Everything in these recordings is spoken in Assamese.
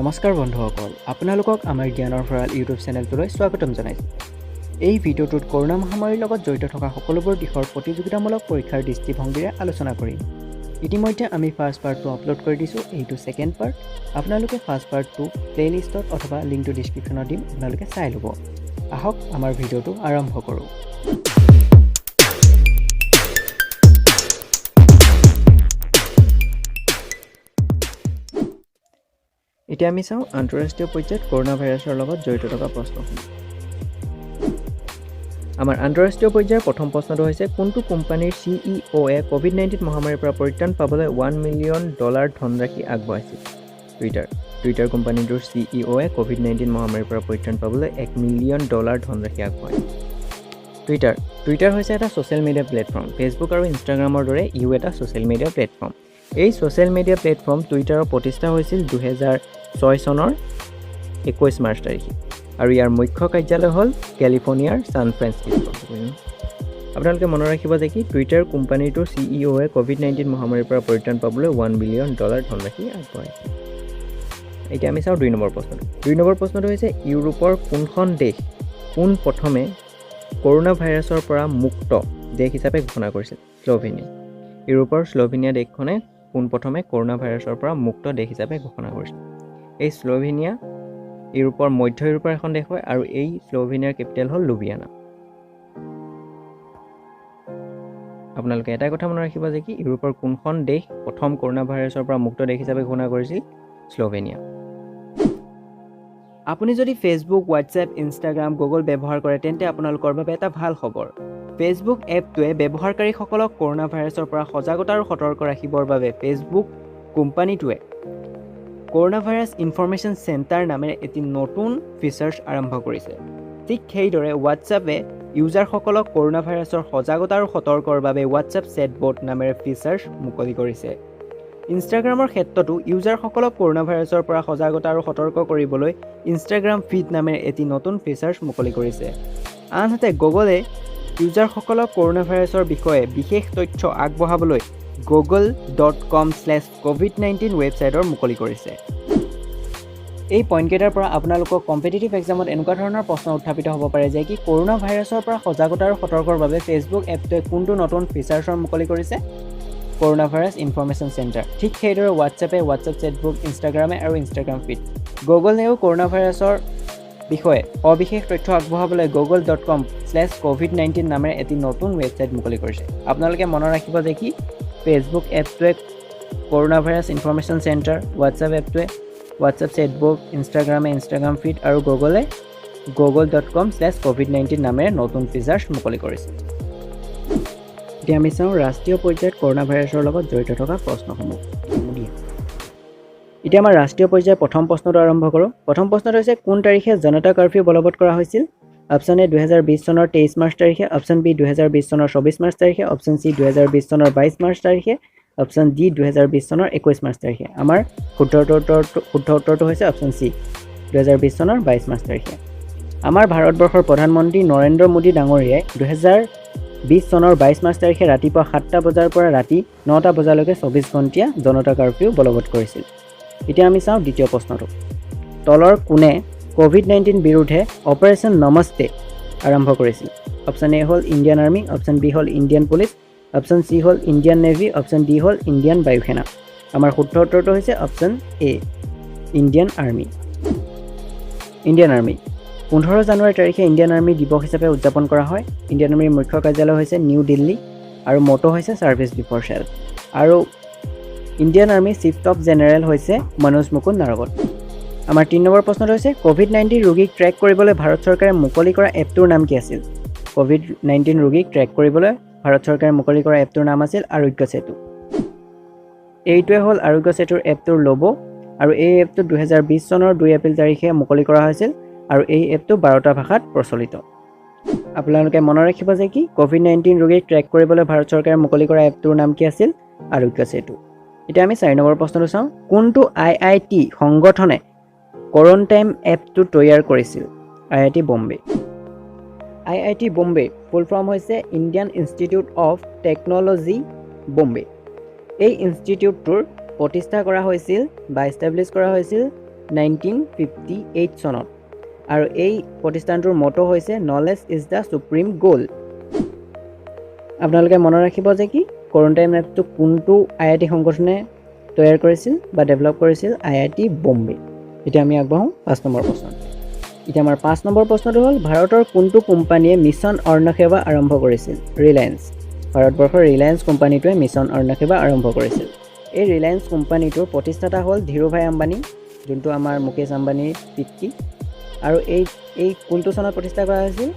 নমস্কাৰ বন্ধুসকল, আপোনালোকক আমাৰ জ্ঞানৰ ভঁৰাল ইউটিউব চেনেলটোলৈ স্বাগতম জনাইছোঁ। এই ভিডিঅ'টোত কৰোণা মহামাৰীৰ লগত জড়িত থকা সকলোবোৰ দিশৰ প্ৰতিযোগিতামূলক পৰীক্ষাৰ দৃষ্টিভংগীৰে আলোচনা কৰিম। ইতিমধ্যে আমি ফাৰ্ষ্ট পাৰ্টটো আপলোড কৰি দিছোঁ, এইটো ছেকেণ্ড পাৰ্ট। আপোনালোকে ফাৰ্ষ্ট পাৰ্টটো প্লে'লিষ্টত অথবা লিংকটো ডিছক্ৰিপশ্যনত দিম, আপোনালোকে চাই ল'ব। আহক, আমাৰ ভিডিঅ'টো আৰম্ভ কৰোঁ। এতিয়া আমি চাওঁ আন্তঃৰাষ্ট্ৰীয় পৰ্যায়ত কৰোণা ভাইৰাছৰ লগত জড়িত থকা প্ৰশ্নসমূহ। আমাৰ আন্তঃৰাষ্ট্ৰীয় পৰ্যায়ৰ প্ৰথম প্ৰশ্নটো হৈছে, কোনটো কোম্পানীৰ চি ই অ'য়ে ক'ভিড-19 মহামাৰীৰ পৰা পৰিত্ৰাণ পাবলৈ $1 মিলিয়ন ধনৰাশি আগবঢ়াইছিল? টুইটাৰ। টুইটাৰ কোম্পানীটোৰ চি ই অ'য়ে ক'ভিড-19 মহামাৰীৰ পৰা পৰিত্ৰাণ পাবলৈ $1 মিলিয়ন ধনৰাশি আগবঢ়াইছিল। টুইটাৰ। টুইটাৰ হৈছে এটা ছ'চিয়েল মিডিয়া প্লেটফৰ্ম। ফেচবুক আৰু ইনষ্টাগ্ৰামৰ দৰে ইও এটা ছ'চিয়েল মিডিয়া প্লেটফৰ্ম। এই ছ'চিয়েল মিডিয়া প্লেটফৰ্ম টুইটাৰৰ প্ৰতিষ্ঠা হৈছিল 2006 চনৰ 21 মাৰ্চ তাৰিখে আৰু ইয়াৰ মুখ্য কাৰ্যালয় হ'ল কেলিফৰ্ণিয়াৰ ছান ফ্ৰান্সিস্কো। আপোনালোকে মনত ৰাখিব যে কি টুইটাৰ কোম্পানীটোৰ চি ই অ'য়ে ক'ভিড-19 মহামাৰীৰ পৰা পৰিত্ৰাণ পাবলৈ $1 বিলিয়ন ধনৰাশি আগবঢ়াইছে। এতিয়া আমি চাওঁ দুই নম্বৰ প্ৰশ্নটো। দুই নম্বৰ প্ৰশ্নটো হৈছে, ইউৰোপৰ কোনখন দেশ পোনপ্ৰথমে কৰোণা ভাইৰাছৰ পৰা মুক্ত দেশ হিচাপে ঘোষণা কৰিছিল? শ্ল'ভেনিয়া। ইউৰোপৰ শ্ল'ভেনিয়া দেশখনে পোনপ্ৰথমে কৰোণা ভাইৰাছৰ পৰা মুক্ত দেশ হিচাপে ঘোষণা কৰিছিল। এই শ্ল'ভেনিয়া ইউৰোপৰ মধ্য ইউৰোপৰ এখন দেশ হয় আৰু এই শ্ল'ভেনিয়াৰ কেপিটেল হ'ল লুবিয়ানা। আপোনালোকে এটাই কথা মনত ৰাখিব যে কি ইউৰোপৰ কোনখন দেশ প্ৰথম কৰোণা ভাইৰাছৰ পৰা মুক্ত দেশ হিচাপে ঘোষণা কৰিছিল? শ্ল'ভেনিয়া। আপুনি যদি ফেচবুক, হোৱাটছএপ, ইনষ্টাগ্ৰাম, গুগল ব্যৱহাৰ কৰে, তেন্তে আপোনালোকৰ বাবে এটা ভাল খবৰ। ফেচবুক এপটোৱে ব্যৱহাৰকাৰীসকলক কৰোণা ভাইৰাছৰ পৰা সজাগতা আৰু সতৰ্ক ৰাখিবৰ বাবে ফেচবুক কোম্পানীটোৱে কৰোণা ভাইৰাছ ইনফৰমেশ্যন চেণ্টাৰ নামেৰে এটি নতুন ফিচাৰ্ছ আৰম্ভ কৰিছে। ঠিক সেইদৰে হোৱাটছএপে ইউজাৰসকলক কৰোণা ভাইৰাছৰ সজাগতা আৰু সতৰ্কৰ বাবে হোৱাটছএপ চেটবট নামেৰে ফিচাৰ্ছ মুকলি কৰিছে। ইনষ্টাগ্ৰামৰ ক্ষেত্ৰতো ইউজাৰসকলক কৰোণা ভাইৰাছৰ পৰা সজাগতা আৰু সতৰ্ক কৰিবলৈ ইনষ্টাগ্ৰাম ফিড নামেৰে এটি নতুন ফিচাৰ্ছ মুকলি কৰিছে। আনহাতে গুগলে ইউজাৰসকলক কৰোণা ভাইৰাছৰ বিষয়ে বিশেষ তথ্য আগবঢ়াবলৈ google.com/covid19 ৱেবছাইটৰ মুকলি কৰিছে। এই পইণ্টকেইটাৰ পৰা আপোনালোকক কম্পিটিটিভ এক্সামত এনেকুৱা ধৰণৰ প্ৰশ্ন উত্থাপিত হ'ব পাৰে যে কি কৰোণা ভাইৰাছৰ পৰা সজাগতা আৰু সতৰ্কৰ বাবে ফেচবুক এপটোৱে কোনটো নতুন ফিচাৰ্ছৰ মুকলি কৰিছে? Corona virus information centre. ঠিক সেইদৰে হোৱাটছএপে হোৱাটছএপ চেটবট, ইনষ্টাগ্ৰামে আৰু ইনষ্টাগ্ৰাম ফিড। গুগলেও কৰোণা ভাইৰাছৰ বিষয়ে সবিশেষ তথ্য আগবঢ়াবলৈ google.com/covid19 নামেৰে এটি নতুন ৱেবছাইট মুকলি কৰিছে। আপোনালোকে মনত ৰাখিব যে কি ফেচবুক এপটোৱে corona virus information centre, WhatsApp এপটোৱে হোৱাটছএপ চেটবট, ইনষ্টাগ্ৰামে ইনষ্টাগ্ৰাম ফিড আৰু গুগলে google.com/covid19 নামেৰে নতুন ফিচাৰ্ছ মুকলি কৰিছে। এতিয়া আমি চাওঁ ৰাষ্ট্ৰীয় পৰ্যায়ত কৰোণা ভাইৰাছৰ লগত জড়িত থকা প্ৰশ্নসমূহ। এতিয়া আমাৰ ৰাষ্ট্ৰীয় পৰ্যায়ৰ প্ৰথম প্ৰশ্নটো আৰম্ভ কৰোঁ। প্ৰথম প্ৰশ্নটো হৈছে, কোন তাৰিখে জনতা কাৰফিউ বলবৎ কৰা হৈছিল? অপশ্যন এ, 2020 চনৰ 23 মাৰ্চ তাৰিখে। অপশ্যন বি, 2020 চনৰ 24 মাৰ্চ তাৰিখে। অপশ্যন চি, 2020 চনৰ 22 মাৰ্চ তাৰিখে। অপশ্যন ডি, 2020 চনৰ 21 মাৰ্চ তাৰিখে। আমাৰ শুদ্ধ উত্তৰটো হৈছে অপশ্যন চি, 2020 চনৰ 22 মাৰ্চ তাৰিখে। আমাৰ ভাৰতবৰ্ষৰ প্ৰধানমন্ত্ৰী নৰেন্দ্ৰ মোদী ডাঙৰীয়াই 2020 চনৰ 22 মাৰ্চ তাৰিখে ৰাতিপুৱা 7টা বজাৰ পৰা ৰাতি 9টা বজালৈকে 24 ঘণ্টীয়া জনতা কাৰফিউ বলবৎ কৰিছিল। এতিয়া আমি চাওঁ দ্বিতীয় প্ৰশ্নটো। তলৰ কোনে ক'ভিড-19 বিৰুদ্ধে অপাৰেশ্যন নমস্তে আৰম্ভ কৰিছিল? অপশ্যন এ হ'ল ইণ্ডিয়ান আৰ্মি, অপশ্যন বি হ'ল ইণ্ডিয়ান পুলিচ, অপশ্যন চি হ'ল ইণ্ডিয়ান নেভি, অপশ্যন ডি হ'ল ইণ্ডিয়ান বায়ুসেনা। আমাৰ শুদ্ধ উত্তৰটো হৈছে option A, Indian army. Indian army. 15 জানুৱাৰী তাৰিখে ইণ্ডিয়ান আৰ্মি দিৱস হিচাপে উদযাপন কৰা হয়। ইণ্ডিয়ান আৰ্মিৰ মুখ্য কাৰ্যালয় হৈছে নিউ দিল্লী আৰু মটো হৈছে ছাৰ্ভিচ বিফৰ চেল্ফ আৰু Indian army chief of general হৈছে মনোজ মুকুন্দ নাৰৱত। আমাৰ তিনি নম্বৰ প্ৰশ্নটো হৈছে, ক'ভিড-19 ৰোগীক ট্ৰেক কৰিবলৈ ভাৰত চৰকাৰে মুকলি কৰা এপটোৰ নাম কি আছিল? ক'ভিড-19 ৰোগীক ট্ৰেক কৰিবলৈ ভাৰত চৰকাৰে মুকলি কৰা এপটোৰ নাম আছিল আৰোগ্য সেতু। এইটোৱে হ'ল আৰোগ্য সেতুৰ এপটোৰ ল'গ' আৰু এই এপটো 2020 চনৰ 2 এপ্ৰিল তাৰিখে মুকলি কৰা হৈছিল আৰু এই এপটো 12টা ভাষাত প্ৰচলিত। আপোনালোকে মনত ৰাখিব যে কি ক'ভিড-19 ৰোগীক ট্ৰেক কৰিবলৈ ভাৰত চৰকাৰে মুকলি কৰা এপটোৰ নাম কি আছিল? আৰোগ্য সেতু। এতিয়া আমি চাৰি নম্বৰ প্ৰশ্নটো চাওঁ। কোনটো আই I T সংগঠনে কোৱাৰেণ্টাইম এপটো তৈয়াৰ কৰিছিল? আই I T Bombay. I I T Bombay full form হৈছে Indian institute of technology Bombay. এই ইনষ্টিটিউটটোৰ প্ৰতিষ্ঠা কৰা হৈছিল বা এষ্টাব্লিছ কৰা হৈছিল 1958 চনত আৰু এই প্ৰতিষ্ঠানটোৰ মটো হৈছে "Knowledge is the supreme goal"। আপোনালোকে মনত ৰাখিব যে কি কৰোণাটাইম এপটো কোনটো আই I T সংগঠনে তৈয়াৰ কৰিছিল বা ডেভেলপ কৰিছিল? আই I T Bombay. এতিয়া আমি আগবাঢ়োঁ 5 নম্বৰ প্ৰশ্ন। এতিয়া আমাৰ 5 নম্বৰ প্ৰশ্নটো হ'ল, ভাৰতৰ কোনটো কোম্পানীয়ে মিছন অৰ্ণসেৱা আৰম্ভ কৰিছিল? ৰিলায়েন্স। ভাৰতবৰ্ষৰ ৰিলায়েন্স কোম্পানীটোৱে মিছন অৰ্ণসেৱা আৰম্ভ কৰিছিল। এই ৰিলায়েন্স কোম্পানীটোৰ প্ৰতিষ্ঠাতা হ'ল ধীৰুভাই আম্বানী, যোনটো আমাৰ মুকেশ আম্বানীৰ পিতৃ। আৰু এই এই কোনটো চনত প্ৰতিষ্ঠা কৰা হৈছিল?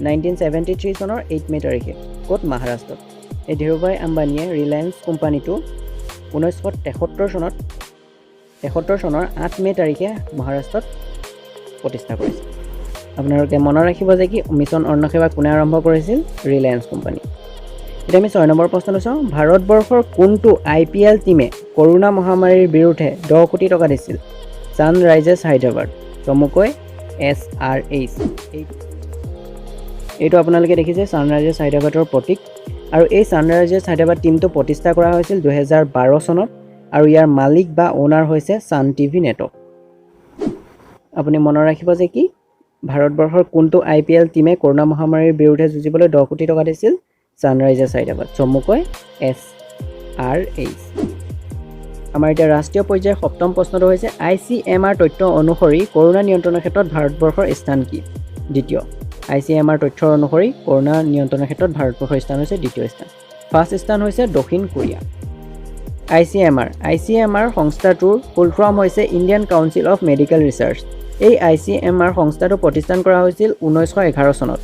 1973 চনৰ 8 মে' তাৰিখে। ক'ত? মহাৰাষ্ট্ৰত। এই ধীৰুভাই আম্বানীয়ে ৰিলায়েন্স কোম্পানীটো 1973 চনৰ 8 মে' তাৰিখে মহাৰাষ্ট্ৰত প্ৰতিষ্ঠা কৰিছিল। আপোনালোকে মনত ৰাখিব যে কি মিছন অৰ্ণসেৱা কোনে আৰম্ভ কৰিছিল? Reliance company. এতিয়া আমি 6 নম্বৰ প্ৰশ্নটো চাওঁ। ভাৰতবৰ্ষৰ কোনটো আই পি এল টীমে কৰোণা মহামাৰীৰ বিৰুদ্ধে 10 কোটি টকা দিছিল? ছানৰাইজাৰ্ছ হায়দৰাবাদ, চমুকৈ এছ আৰ এইচ। এইটো আপোনালোকে দেখিছে ছানৰাইজাৰ্ছ হায়দৰাবাদৰ প্ৰতীক। আৰু এই ছানৰাইজাৰ্ছ হায়দৰাবাদ টীমটো প্ৰতিষ্ঠা কৰা হৈছিল 2012 চনত আৰু ইয়াৰ মালিক বা অ'নাৰ হৈছে ছান টিভি নেটৱৰ্ক। আপুনি মনত ৰাখিব যে কি ভাৰতবৰ্ষৰ কোনটো আই পি এল টীমে কৰোণা মহামাৰীৰ বিৰুদ্ধে যুঁজিবলৈ 10 কোটি টকা দিছিল? ছানৰাইজাৰ্ছ হায়দৰাবাদ, চমুকৈ এছ আৰ এইচ। আমাৰ এতিয়া ৰাষ্ট্ৰীয় পৰ্যায়ৰ সপ্তম প্ৰশ্নটো হৈছে, I C M R তথ্য অনুসৰি কৰোণা নিয়ন্ত্ৰণৰ ক্ষেত্ৰত ভাৰতবৰ্ষৰ স্থান কি? দ্বিতীয়। I C M R তথ্যৰ অনুসৰি কৰোণা নিয়ন্ত্ৰণৰ ক্ষেত্ৰত ভাৰতবৰ্ষৰ স্থান হৈছে দ্বিতীয় স্থান। ফাৰ্ষ্ট স্থান হৈছে দক্ষিণ Korea. I C M R, I C M R সংস্থাটোৰ ফুল ফৰ্ম হৈছে Indian Council of Medical Research। এই I C M R সংস্থাটো প্ৰতিষ্ঠান কৰা হৈছিল 1911 চনত।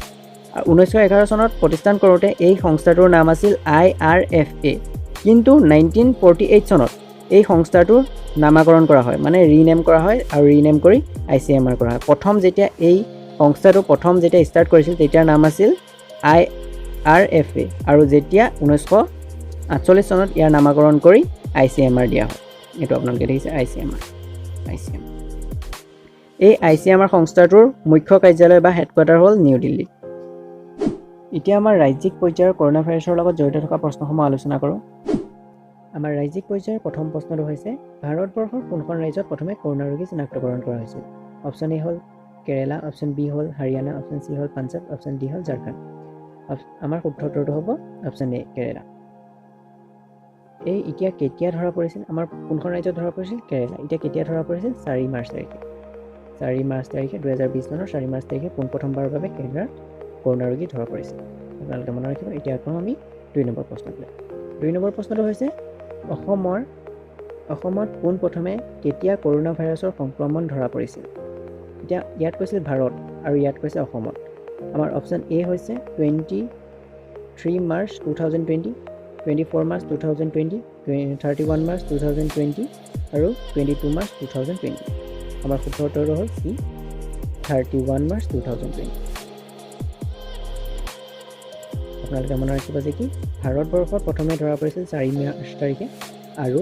1911 চনত প্ৰতিষ্ঠান কৰোঁতে এই সংস্থাটোৰ নাম আছিল I R F এ। কিন্তু 1948 চনত এই সংস্থাটোৰ নামাকৰণ কৰা হয়, মানে ৰিনেম কৰা হয় আৰু ৰিনেম কৰি I C M R কৰা হয়। প্ৰথম যেতিয়া এই সংস্থাটো প্ৰথম যেতিয়া ষ্টাৰ্ট কৰিছিল, তেতিয়াৰ নাম আছিল I R F এ আৰু যেতিয়া 1948 চনত ইয়াৰ নামাকৰণ কৰি I C M R দিয়া হয়। এইটো আপোনালোকে দেখিছে I C M R, I C M. এই I C M R সংস্থাটোৰ মুখ্য কাৰ্যালয় বা হেডকোৱাৰ্টাৰ হ'ল নিউ দিল্লীত। এতিয়া আমাৰ ৰাজ্যিক পৰ্যায়ৰ কৰোণা ভাইৰাছৰ লগত জড়িত থকা প্ৰশ্নসমূহ আলোচনা কৰোঁ। আমাৰ ৰাজ্যিক পৰ্যায়ৰ প্ৰথম প্ৰশ্নটো হৈছে, ভাৰতবৰ্ষৰ কোনখন ৰাজ্যত প্ৰথমে কৰোণা ৰোগী চিনাক্তকৰণ কৰা হৈছিল? অপশ্যন এ হ'ল কেৰেলা, অপশ্যন বি হ'ল হাৰিয়ানা, অপশ্যন চি হ'ল পাঞ্জাৱ, অপশ্যন ডি হ'ল ঝাৰখণ্ড। আমাৰ শুদ্ধ উত্তৰটো হ'ব অপশ্যন এ, কেৰেলা। এই এতিয়া কেতিয়া ধৰা পৰিছিল? আমাৰ কোনখন ৰাজ্যত ধৰা পৰিছিল? কেৰেলা। এতিয়া কেতিয়া ধৰা পৰিছিল? 4 মাৰ্চ তাৰিখে। 4 মাৰ্চ তাৰিখে, 2020 চনৰ 4 মাৰ্চ তাৰিখে পোনপ্ৰথমবাৰৰ বাবে কেৰেলাৰ কৰোণা ৰোগী ধৰা পৰিছিল। আপোনালোকে মনত ৰাখিব। এতিয়া আকৌ আমি 2 নম্বৰ প্ৰশ্নটোলৈ। 2 নম্বৰ প্ৰশ্নটো হৈছে, অসমত পোনপ্ৰথমে কেতিয়া কৰোণা ভাইৰাছৰ সংক্ৰমণ ধৰা পৰিছিল? এতিয়া ইয়াত কৈছিল ভাৰত আৰু ইয়াত কৈছে অসমত। আমাৰ অপশ্যন এ হৈছে 23 March 2020, 24 March 2020, 31 March 2020 আৰু 22 March 2020। আমাৰ শুদ্ধ উত্তৰটো হ'ল C, 31 March 2020। আপোনালোকে মনত ৰাখিব যে কি ভাৰতবৰ্ষত প্ৰথমে ধৰা পৰিছিল 4 মাৰ্চ তাৰিখে আৰু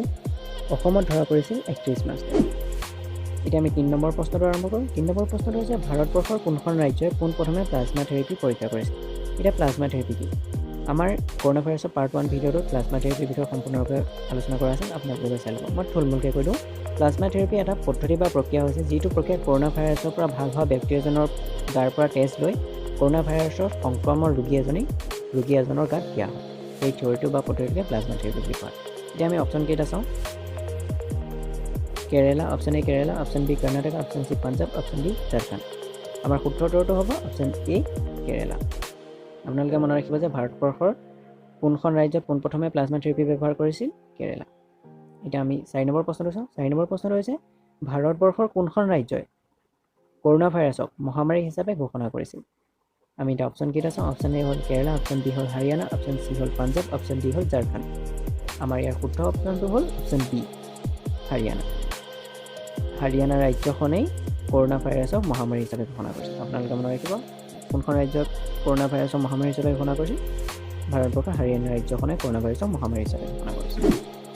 অসমত ধৰা পৰিছিল 31 মাৰ্চ তাৰিখে। এতিয়া আমি 3 নম্বৰ প্ৰশ্নটো আৰম্ভ কৰোঁ। 3 নম্বৰ প্ৰশ্নটো হৈছে, ভাৰতবৰ্ষৰ কোনখন ৰাজ্যই পোনপ্ৰথমে প্লাজমা থেৰাপি পৰীক্ষা কৰিছিল? এতিয়া প্লাজমা থেৰাপি কি? আমাৰ কৰোণা ভাইৰাছৰ পাৰ্ট 1 ভিডিঅ'টোত প্লাজমা থেৰাপিৰ বিষয়ে সম্পূৰ্ণৰূপে আলোচনা কৰা আছে, আপোনালোকে গৈ চাই ল'ব। মই থুলমূলকৈ কৈ দিওঁ। প্লাজমা থেৰাপি এটা পদ্ধতি বা প্ৰক্ৰিয়া হৈছে, যিটো প্ৰক্ৰিয়াত কৰোণা ভাইৰাছৰ পৰা ভাল হোৱা ব্যক্তি এজনৰ গাৰ পৰা তেজ লৈ কৰোণা ভাইৰাছৰ সংক্ৰমণ ৰোগী এজনৰ গাত দিয়া হয়। সেই থিয়ৰিটো বা পদ্ধতিটোকে প্লাজমা থেৰাপি বুলি কোৱা হয়। এতিয়া আমি অপশ্যন কেইটা চাওঁ। কেৰেলা, option A Kerala, option B Karnataka, option C Punjab, option D Jharkhand. আমাৰ শুদ্ধ উত্তৰটো হ'ব অপশ্যন এ, কেৰেলা। আপোনালোকে মনত ৰাখিব যে ভাৰতবৰ্ষৰ কোনখন ৰাজ্যত পোনপ্ৰথমে প্লাজমা থেৰাপি ব্যৱহাৰ কৰিছিল? কেৰেলা। এতিয়া আমি 4 নম্বৰ প্ৰশ্নটো চাওঁ। 4 নম্বৰ প্ৰশ্নটো হৈছে, ভাৰতবৰ্ষৰ কোনখন ৰাজ্যই কৰোণা ভাইৰাছক মহামাৰী হিচাপে ঘোষণা কৰিছিল? আমি এতিয়া অপশ্যন কেইটা চাওঁ। অপশ্যন এ হ'ল কেৰেলা, অপশ্যন বি হ'ল হাৰিয়ানা, অপশ্যন চি হ'ল পাঞ্জাৱ, অপশ্যন ডি হ'ল ঝাৰখণ্ড। আমাৰ ইয়াৰ শুদ্ধ অপশ্যনটো হ'ল অপশ্যন বি, হাৰিয়ানা। হাৰিয়ানা ৰাজ্যখনেই কৰোণা ভাইৰাছক মহামাৰী হিচাপে ঘোষণা কৰিছিল। আপোনালোকে মনত ৰাখিব, কোনখন ৰাজ্যত কৰোণা ভাইৰাছক মহামাৰী হিচাপে ঘোষণা কৰিছিল? ভাৰতবৰ্ষৰ হাৰিয়ানা ৰাজ্যখনে কৰোণা ভাইৰাছক মহামাৰী হিচাপে ঘোষণা কৰিছিল।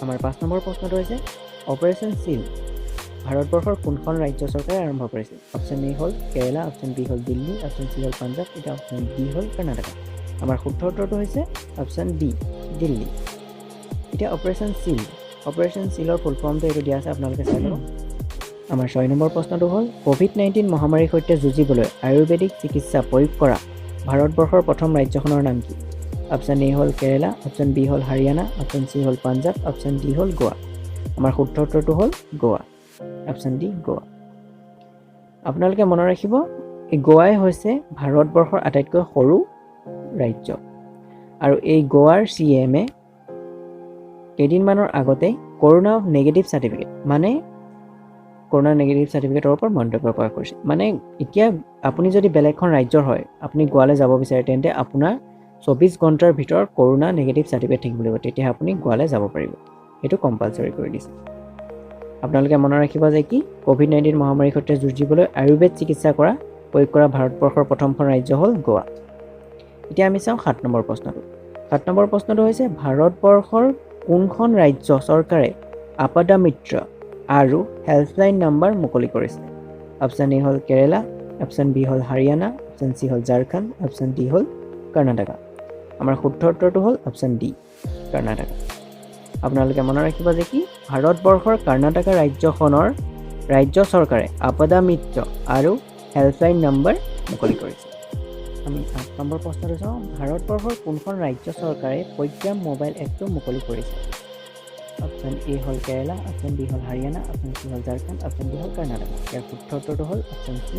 আমাৰ 5 নম্বৰ প্ৰশ্নটো হৈছে, অপাৰেশ্যন চিল ভাৰতবৰ্ষৰ কোনখন ৰাজ্য চৰকাৰে আৰম্ভ কৰিছিল? অপশ্যন এ হ'ল কেৰেলা, অপশ্যন বি হ'ল দিল্লী, অপশ্যন চি হ'ল পাঞ্জাৱ, এতিয়া অপশ্যন ডি হ'ল কৰ্ণাটকা। আমাৰ শুদ্ধ উত্তৰটো হৈছে অপশ্যন ডি, দিল্লী। এতিয়া অপাৰেশ্যন চিল, অপাৰেশ্যন চিলৰ ফুল ফৰ্মটো এইটো দিয়া আছে, আপোনালোকে চাই ল'ব। আমাৰ 6 নম্বৰ প্ৰশ্নটো হ'ল, ক'ভিড-19 মহামাৰীৰ সৈতে যুঁজিবলৈ আয়ুৰ্বেদিক চিকিৎসা প্ৰয়োগ কৰা ভাৰতবৰ্ষৰ প্ৰথম ৰাজ্যখনৰ নাম কি? অপশ্যন এ হ'ল কেৰেলা, অপশ্যন বি হ'ল হাৰিয়ানা, অপশ্যন চি হ'ল পাঞ্জাৱ, অপশ্যন ডি হ'ল গোৱা। আমাৰ শুদ্ধ উত্তৰটো হ'ল গোৱা, অপশ্যন ডি গোৱা। আপোনালোকে মনত ৰাখিব, এই গোৱাই হৈছে ভাৰতবৰ্ষৰ আটাইতকৈ সৰু ৰাজ্য আৰু এই গোৱাৰ চি এমে কেইদিনমানৰ আগতে কৰোণা নেগেটিভ চাৰ্টিফিকেট, মানে কৰোণা নেগেটিভ চাৰ্টিফিকেটৰ ওপৰত মন্তব্য প্ৰকাশ কৰিছে। মানে এতিয়া আপুনি যদি বেলেগখন ৰাজ্যৰ হয়, আপুনি গোৱালৈ যাব বিচাৰে, তেন্তে আপোনাৰ 24 ঘণ্টাৰ ভিতৰত কৰোণা নেগেটিভ চাৰ্টিফিকেট থাকিব লাগিব, তেতিয়াহে আপুনি গোৱালৈ যাব পাৰিব। সেইটো কম্পালচৰি কৰি দিছে। আপোনালোকে মনত ৰাখিব যে কি ক'ভিড-19 মহামাৰীৰ সৈতে যুঁজিবলৈ আয়ুৰ্বেদ চিকিৎসা প্ৰয়োগ কৰা ভাৰতবৰ্ষৰ প্ৰথমখন ৰাজ্য হ'ল গোৱা। এতিয়া আমি চাওঁ 7 নম্বৰ প্ৰশ্নটো। 7 নম্বৰ প্ৰশ্নটো হৈছে, ভাৰতবৰ্ষৰ কোনখন ৰাজ্য চৰকাৰে আপদা মিত্ৰ আৰু হেল্পলাইন নম্বৰ মুকলি কৰিছে? অপশ্যন এ হ'ল কেৰেলা, অপশ্যন বি হ'ল হাৰিয়ানা, অপশ্যন চি হ'ল ঝাৰখণ্ড, অপশ্যন ডি হ'ল কৰ্ণাটকা। আমাৰ শুদ্ধ উত্তৰটো হ'ল অপশ্যন ডি কৰ্ণাটকা। আপোনালোকে মনত ৰাখিব যে কি ভাৰতবৰ্ষৰ কৰ্ণাটকা ৰাজ্যখনৰ ৰাজ্য চৰকাৰে আপদা মিত্ৰ আৰু হেল্পলাইন নম্বৰ মুকলি কৰিছে। আমি 8 নম্বৰ প্ৰশ্নটো চাওঁ। ভাৰতবৰ্ষৰ কোনখন ৰাজ্য চৰকাৰে প্ৰজ্ঞা মোবাইল এপটো মুকলি কৰিছে? অপশ্যন এ হ'ল কেৰেলা, অপশ্যন বি হ'ল হাৰিয়ানা, অপশ্যন চি হ'ল ঝাৰখণ্ড, অপশ্যন ডি হ'ল কৰ্ণাটকা। ইয়াৰ শুদ্ধ উত্তৰটো হ'ল অপশ্যন চি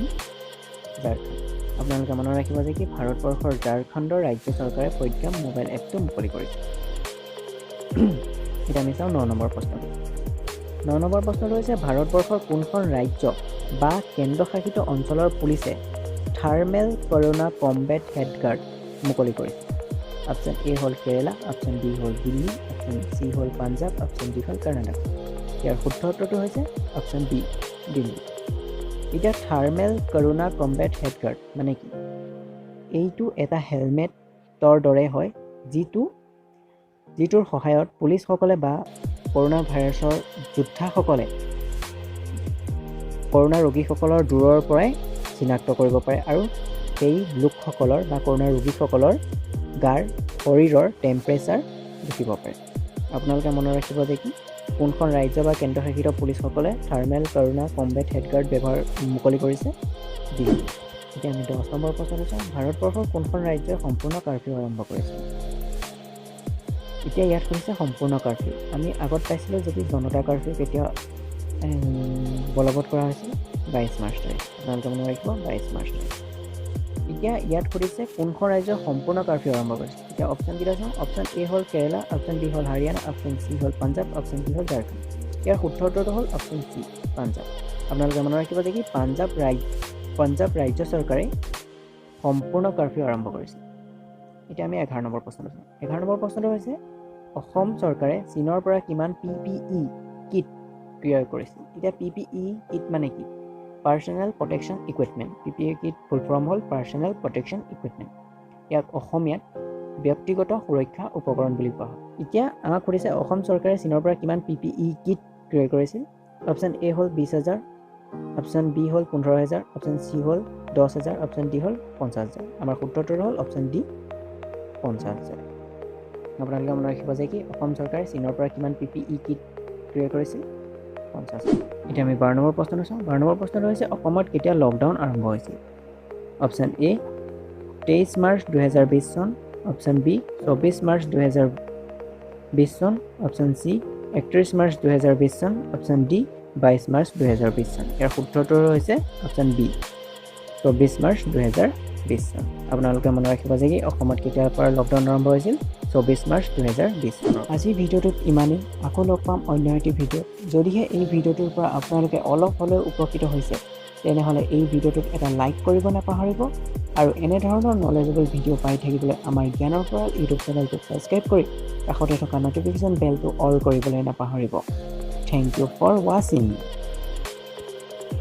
ঝাৰখণ্ড। আপোনালোকে মনত ৰাখিব যে কি ভাৰতবৰ্ষৰ ঝাৰখণ্ডৰ ৰাজ্য চৰকাৰে প্ৰজ্ঞা মোবাইল এপটো মুকলি কৰিছে। এতিয়া আমি চাওঁ 9 নম্বৰ প্ৰশ্নটো। 9 নম্বৰ প্ৰশ্নটো হৈছে, ভাৰতবৰ্ষৰ কোনখন ৰাজ্য বা কেন্দ্ৰশাসিত অঞ্চলৰ পুলিচে থাৰ্মেল কৰোণা কম্বেট হেডগাৰ্ড মুকলি কৰিছে? অপশ্যন এ হ'ল কেৰেলা, অপশ্যন বি হ'ল দিল্লী, অপশ্যন চি হ'ল পাঞ্জাৱ, অপশ্যন ডি হ'ল কৰ্ণাটক। ইয়াৰ শুদ্ধ উত্তৰটো হৈছে অপশ্যন বি দিল্লী। এতিয়া থাৰ্মেল কৰোণা কম্বেট হেডগাৰ্ড মানে কি? এইটো এটা হেলমেটৰ দৰে হয়, যিটোৰ সহায়ত পুলিচসকলে বা কৰোণা ভাইৰাছৰ যোদ্ধাসকলে কৰোণা ৰোগীসকলৰ দূৰৰ পৰাই চিনাক্ত কৰিব পাৰে আৰু সেই লোকসকলৰ বা কৰোণা ৰোগীসকলৰ গাৰ শৰীৰৰ টেম্পাৰেচাৰ জুখিব পাৰে। আপোনালোকে মনত ৰাখিব যে কি কোনখন ৰাজ্য বা কেন্দ্ৰশাসিত পুলিচসকলে থাৰ্মেল কৰোণা কম্বেট হেডগাৰ্ড মুকলি কৰিছে? দিল্লী। এতিয়া আমি 10 নম্বৰ প্ৰশ্নটো চাওঁ। ভাৰতবৰ্ষৰ কোনখন ৰাজ্যই সম্পূৰ্ণ কাৰফিউ আৰম্ভ কৰিছে? এতিয়া ইয়াত কৈছে সম্পূৰ্ণ কাৰফিউ। আমি আগত পাইছিলোঁ যদি জনতা কাৰফিউ কেতিয়া বলবৎ কৰা হৈছিল? 22 মাৰ্চ তাৰিখ। আপোনালোকে মনত ৰাখিব, 22 মাৰ্চ তাৰিখ। এতিয়া ইয়াত সুধিছে কোনখন ৰাজ্যই সম্পূৰ্ণ কাৰফিউ আৰম্ভ কৰিছে। এতিয়া অপশ্যনকেইটা চাওঁ। অপশ্যন এ হ'ল কেৰেলা, অপশ্যন বি হ'ল হাৰিয়ানা, অপশ্যন চি হ'ল পাঞ্জাৱ, অপশ্যন ডি হ'ল ঝাৰখণ্ড। ইয়াৰ শুদ্ধ উত্তৰটো হ'ল অপশ্যন চি পাঞ্জাৱ। আপোনালোকে মনত ৰাখিব যে কি পাঞ্জাৱ ৰাজ্য চৰকাৰে সম্পূৰ্ণ কাৰফিউ আৰম্ভ কৰিছে। এতিয়া আমি 11 নম্বৰ প্ৰশ্নটো চাওঁ। 11 নম্বৰ প্ৰশ্নটো হৈছে, অসম চৰকাৰে চীনৰ পৰা কিমান পিপিই কিট ক্ৰয় কৰিছিল? এতিয়া পিপিই কিট মানে কি? Personal protection equipment. PPE kit full form হ'ল পাৰ্চনেল প্ৰটেকশ্যন ইকুইপমেণ্ট। ইয়াক অসমীয়াত ব্যক্তিগত সুৰক্ষা উপকৰণ বুলি কোৱা হয়। এতিয়া আমাক সুধিছে অসম চৰকাৰে চীনৰ পৰা কিমান পিপিই কিট ক্ৰয় কৰিছিল? অপশ্যন এ হ'ল 20,000, অপশ্যন বি হ'ল 15,000, অপশ্যন চি হ'ল 10,000, অপশ্যন ডি হ'ল 50,000। আমাৰ শুদ্ধ উত্তৰ হ'ল অপশ্যন ডি 50,000। আপোনালোকে মনত ৰাখিব যে কি অসম চৰকাৰে চীনৰ পৰা কিমান পিপিই কিট ক্ৰয় কৰিছিল? 50। এতিয়া আমি 12 নম্বৰ প্ৰশ্নটো চাওঁ। 12 নম্বৰ প্ৰশ্নটো হৈছে, অসমত কেতিয়া লকডাউন আৰম্ভ হৈছিল? অপশ্যন এ 23 মাৰ্চ 2020 চন, অপশ্যন বি 24 মাৰ্চ 2020 চন, অপশ্যন চি 31 মাৰ্চ 2020 চন, অপশ্যন ডি 22 মাৰ্চ 2020 চন। ইয়াৰ শুদ্ধ উত্তৰ হৈছে অপশ্যন বি 24 মাৰ্চ 2020 চন। আপোনালোকে মনত ৰাখিব যে কি অসমত কেতিয়াৰ পৰা লকডাউন আৰম্ভ হৈছিল? 24 মাৰ্চ 2020 চনৰ। আজিৰ ভিডিঅ'টোত ইমানেই। আকৌ লগ পাম অন্য এটি ভিডিঅ'ত। যদিহে এই ভিডিঅ'টোৰ পৰা আপোনালোকে অলপ হ'লেও উপকৃত হৈছে, তেনেহ'লে এই ভিডিঅ'টোত এটা লাইক কৰিব নাপাহৰিব আৰু এনেধৰণৰ নলেজেবল ভিডিঅ' পাই থাকিবলৈ আমাৰ জ্ঞানৰ ভঁৰাল ইউটিউব চেনেলটো ছাবস্ক্ৰাইব কৰি কাষতে থকা ন'টিফিকেশ্যন বেলটো অল কৰিবলৈ নাপাহৰিব। Thank you for watching.